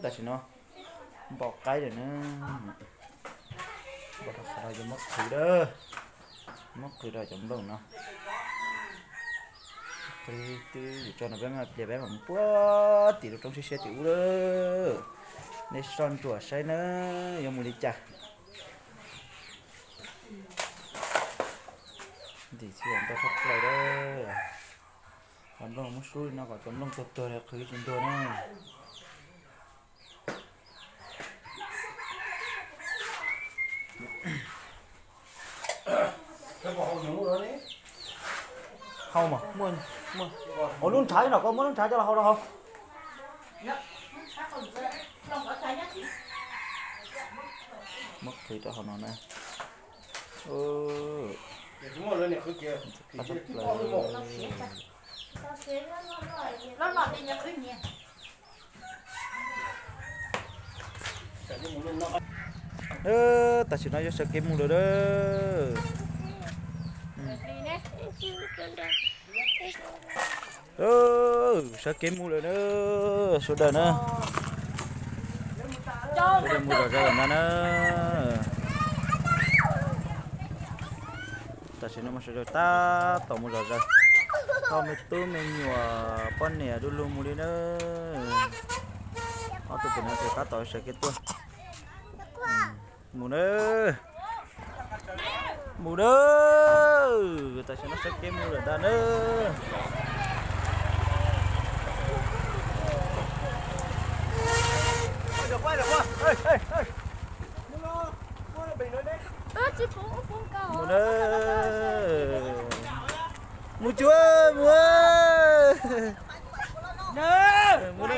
Tam sim no npau qaib lawm na. Npau rau qhov no yuav muab qhwv lawm. Muab qhwv rau cov nplooj no. Qhwv twb yuav tso no peb mam pliag peb mam mus puag tim lub roob siab siab tim ub lawm. Nej soj ntsuam saib na, yuav mus li cas. Ntim txhij ntau tshaj plaws lawm. Cov nplooj muab sub li no kom cov nplooj tuag tuag li qhwv tsis ntuag na. Hau mas, muaj, muaj. Ua lub ntshav no, koj muab lub ntshav coj los hau rau hauv. Muab qhwv rau hauv no na. Tam sim no yuav sawv kev mus lawm na. Sawv kev mus lawm na, sawv daws na. Sawv daws mus zom zaws lawm ntag na. Tam sim no mas sawv daws tab tom mus zom zaws. Tau me tub me nyuam poj niam du lug mus li na. Ob tug pem no ces tab tom sawv kev tuaj. Mus na. Mus na. Tam sim no sawv kev mus lawm ntag na. Mus na. Mus tsuav mus. Mus na.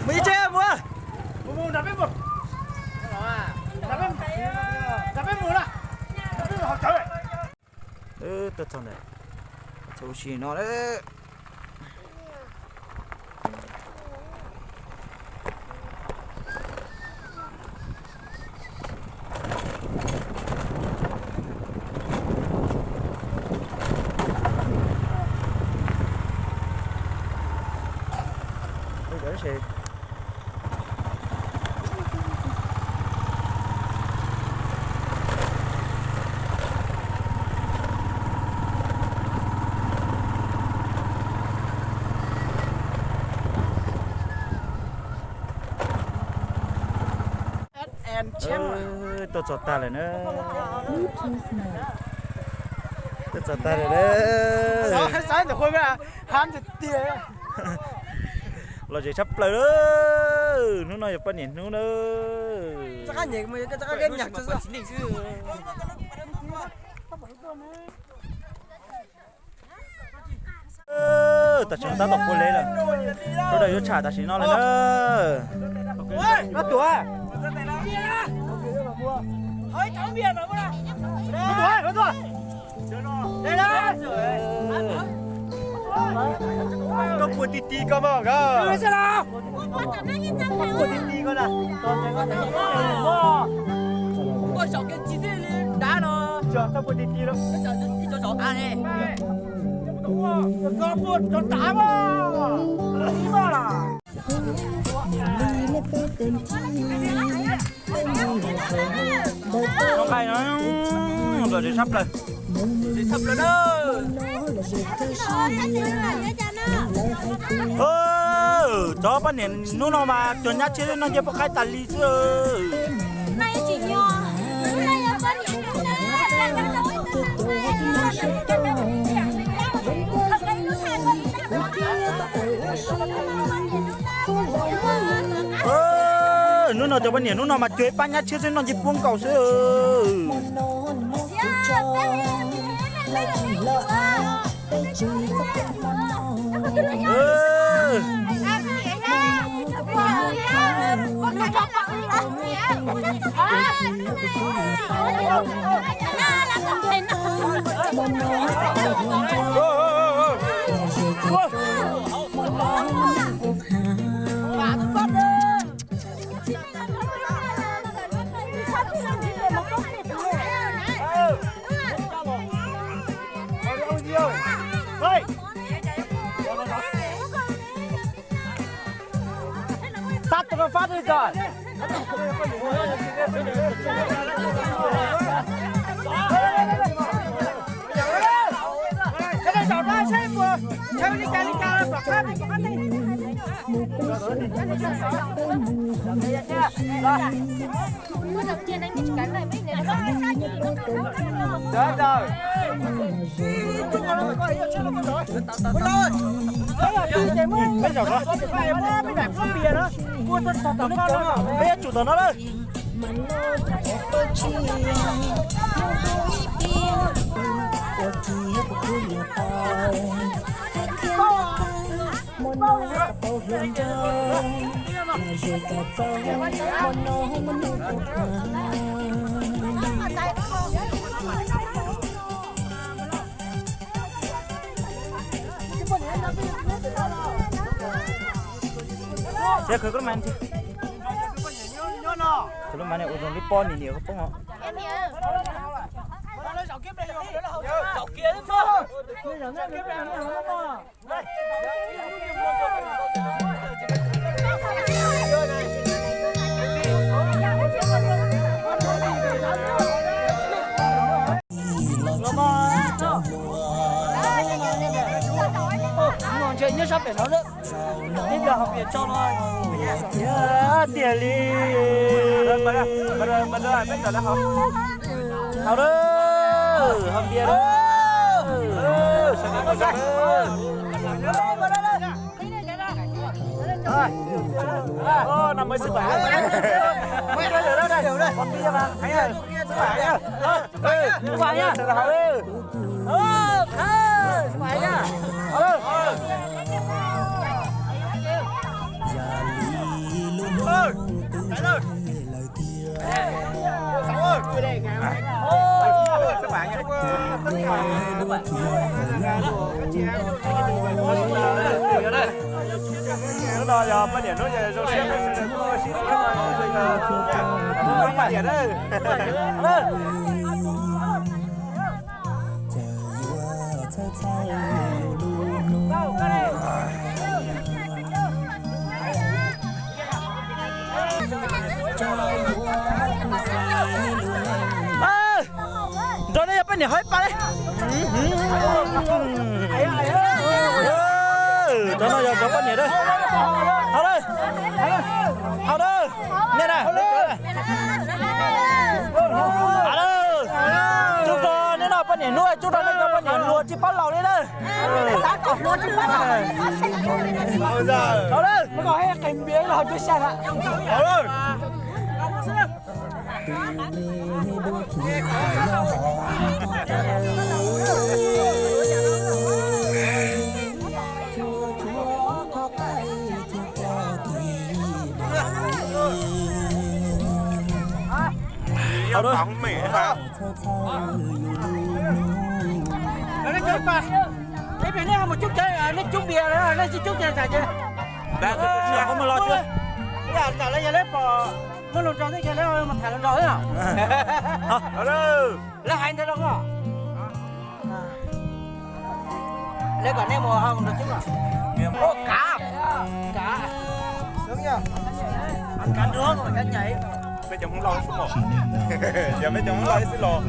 Mus ib tse mus. Mus mus nrog peb mus. Nrog peb mus na. Nrog peb mus hauv tsawv. Tuaj txog ntawm txhua ua si no lawm. Tuaj txog tag lawm na. Tuaj txog tag lawm na. Los zem tshaj plaws lawm. Hnub no yog poj niam hnub na. Tam sim no tab tom pua leb lawm. Sawv daws yuav tsham tam sim no lawm na. Koj pua ti ti koj mas. Pua ti ti koj na. Koj pua ti ti. Koj pua cov tav mas. Nqaij no, los zem tshaj plaws. Zem tshaj plaws na. Cov poj niam hnub no mas cov nyab tshiab no nce pub qaib tas li xwb. Hnub no cov poj niam hnub no mas cuag ib pab nyab tshiab xwb no nce pub nkaus xwb. Peb yuav tsum tom no lawm. Ces khwv koj lub mas, khwv lub mas ne, ua zoo li poj niam niam koj poob os. Ntshe nyob sab pem no lawm. Ib pliag ho pias tso no. Tiag tiag li. Haus lawm, haus npias lawm. Hnub no yog poj niam hnub, zoo siab peb sawv daws tuaj ua si rau hnub poj niam na. Nrog nej yog poj niam hov ib pas li. Cov no yog cov poj niam na. Hov lawm, hov lawm, nej na. Hov lawm, cub rau nej no poj niam hnub, cub rau nej cov poj niam hluas tsis paub laus li na. Nej cub pas, nej mus cub cawv, nej cub npias, nej tsis cub ces tsam ces. Mus los, tsam lawv yog lawv pom muaj hluas nraug thiab ces lawv mus tham hluas nraug xwb. Lawv hais ntawd rau koj. Lawv kom nej mus hau nrog cub los. Kav, kav, kav nrog kav nyais. Peb cov Hmoob Lauj xwb los, yog peb cov Hmoob Lauj xwb los.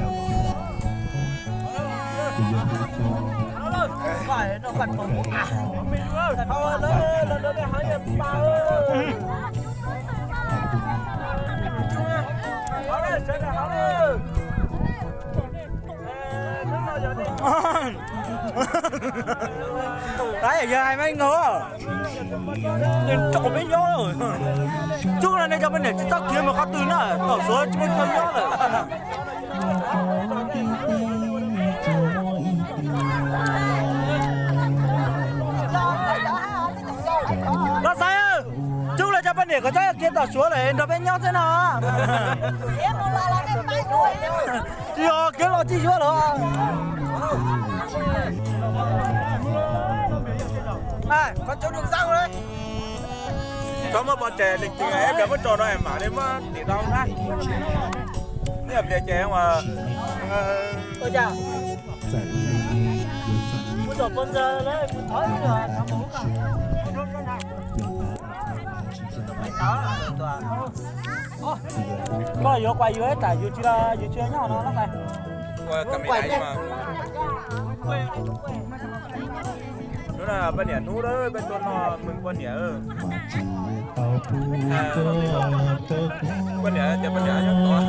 Tab yog hais meej no, nrog peb nyob, cub no nej cov poj niam tsis txhob khiav mus qhov twg na, tom Suav tsis muaj chaw nyob lawm. Los xaiv, cub los cov poj niam kom txhob khiav tom Suav lawm nrog peb nyob xwb no. Tsis yog khiav los tsis yuav lawm. Txhob muab pov tseg leej twg, ib pliag muab tso rau mam li muab tim tau na. Ib pliag ces ua cas, kuv tom pov ntxawg lawm, kuv thov ib pliag. Koj yuav kuas yuav ib tsam yus tsis, yus tsis nyob no lawm. Hnub no poj niam hnub, peb tuaj noj mws poj niam. Poj niam ces poj niam nyob tod.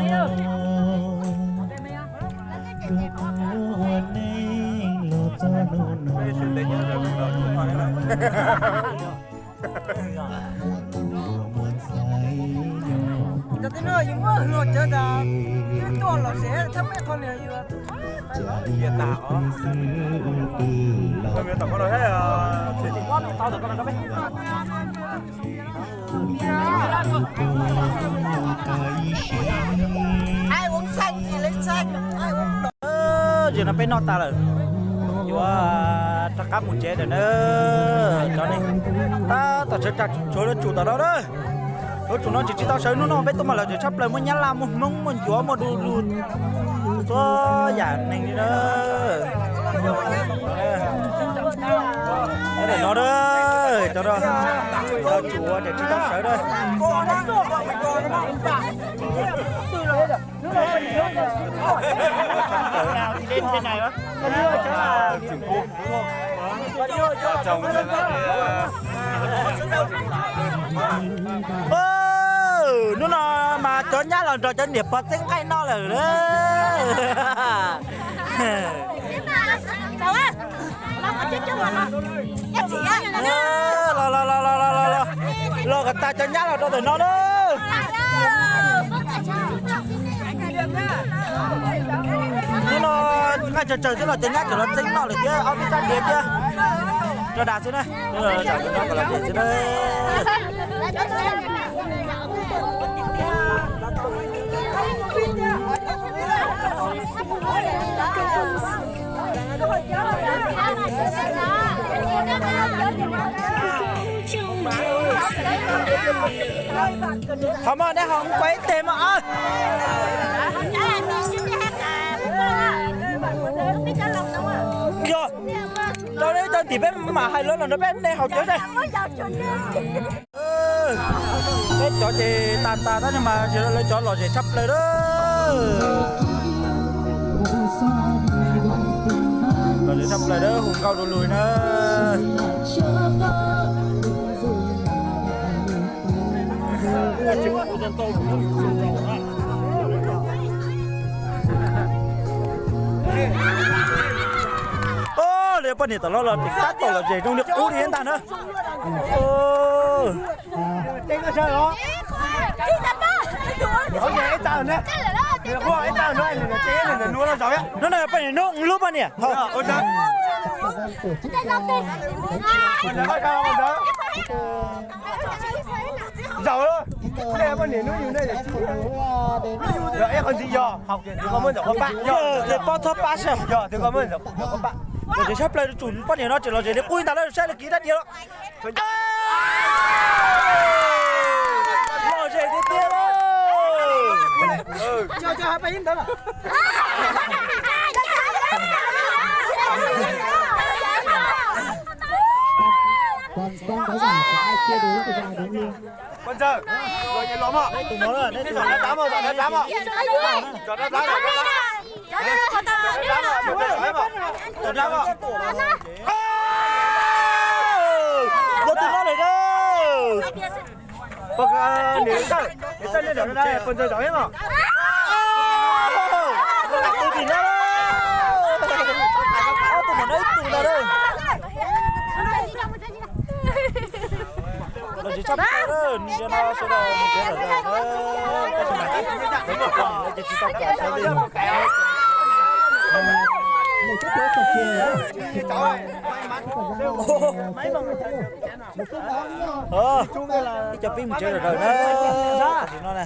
Cov tib neeg yus muaj hwj cawv tas, twb tuaj los tsev thab peb qho niag yus. Zaum no peb noj tas lawm, yuav rov qab mus tsev lawm na. Cov neeg tab tom tsawv tsawv tshuav lawv tsum tom no na. Lawv tsum no tseem tsis tau sawv, hnub no peb tuaj mas lawv tseem tshaj plaws, muaj nyab laj, muaj hmoob, muaj ncuav, muaj du lug, txhua yam neeg li na. Tam no na, cov no tsum tseem tsis tau sawv na. Hnub no mas cov nyab los nrog cov niam pog txeeb nqaij noj lawm. Los los los los los los los, los kom tag cov nyab los rau ntawm no na. Hnub no nqaij tsawg tsawg xwb los cov nyab tseem los txeeb noj lawm thiab, ob peb rab diav thiab. Rau dag xwb na, tsam no kom los tsev xwb na. Qhov muag neb haus kuv ib teg mog. Yog, rau nej cov tim peb mam hais lus los nrog peb, nej haus cawv seb. Peb cov ces tas tas tab sis mas lawv cov lom zem tshaj plaws lawm. Lom zem tshaj plaws lawm, hu nkauj du lug na. Lawv poj niam tom no los tab tom lom zem zoo li qub li ntag na. Hnub no poj niam hnub lub poj niam. Zaum, poj niam hnub yus ne, ib qho ntxiv yog, twb koj muab ntawm qhov pab, yog twb koj muab ntawm qhov pab. Lom zem tshaj plaws, tsum poj niam no tseem lom zem li qub ntag na, saib li kiv rab diav los. Lom zem tiag tiag lauj. Pog Ntxawg, los mog, los mog, los mog. Yog tus no lawm na. Pog Ntxawg, Pog Ntxawg zaum ib mog. Tus tim no, ob tug mam no ib tug ntag na. Lom zem tshaj plaws na, nim no sawv daws mus tsev lawm na. Tab sis mas poj niam no ces tsis tau kam sawv li. Ib co pib mus tsev lawm na. Tam sim no na,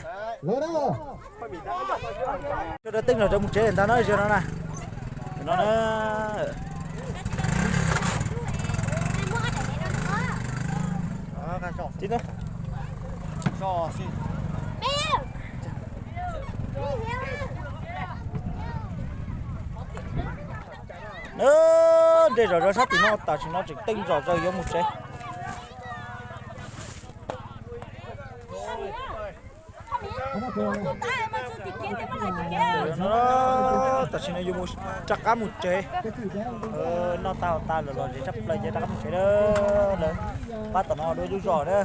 sawv daws teej los rau mus tsev ntag na, zaum no na. No na. Nres zom zaws sab tim no, tam sim no tseem teej zom zaws yuav mus tsev. Tam sim no yuav mus rov qab mus tsev. Noj tag haus tas lawm los zem tshaj plaws ces rov qab mus tsev na. Lawv pab tom no dua lub zos na,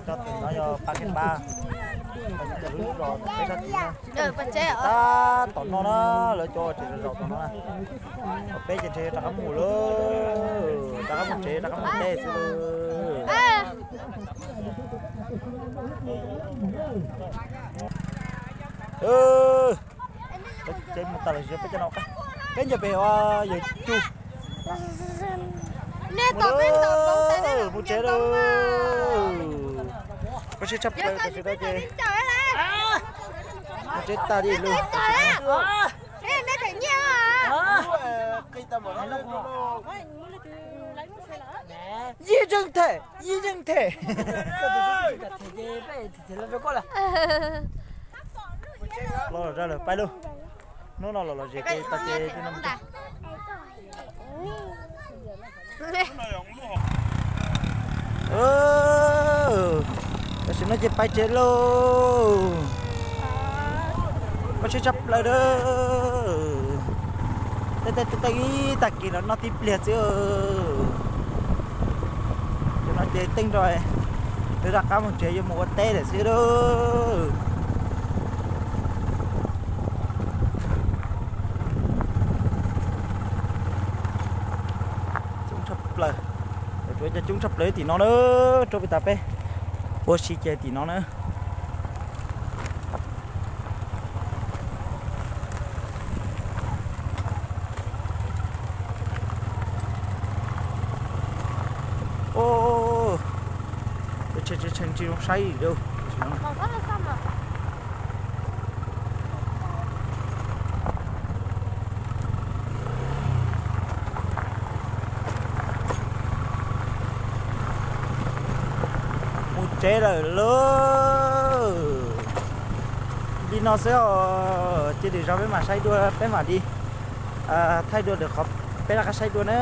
cov tim no yog pab kev pab. Lub zos peb sab tim na, tab tom no na, lawv cov tseem zom zaum tom no na. Peb ces ntshe rov qab mus lawm, rov qab mus tsev, rov qab mus teb xwb lawm. Ces mus tas lawm, peb cov no, peb ncaws pem yawg Cug. Mus tsev lawm. Koj siab tshaj plaws tam sim no ces mus tsev tas li lawm. Yij zeej them, yij zeej them. Los zaj lawm, pais lauj. Hnub no los los zem ces tau ces no. Tam sim no ces pais tsev lauj. Koj siab tshaj plaws a. Tej tej tej ib tag kis los noj tib pliag xwb. Cov no ces teej nrog, twb rov qab mus tsev yuav mus ua teb lawm xwb lauj. Coob tshaj plaws, cov coob tshaj plaws tim no na, rau peb tas peb ua si ces tim no na. Tshee tshee tsis zoo saib li. Mus tsev lawm lauj. Li no xwb os, cia lwm zaus peb mam saib dua, peb mam li thaij dua lwm qhov peb rov qab saib dua na.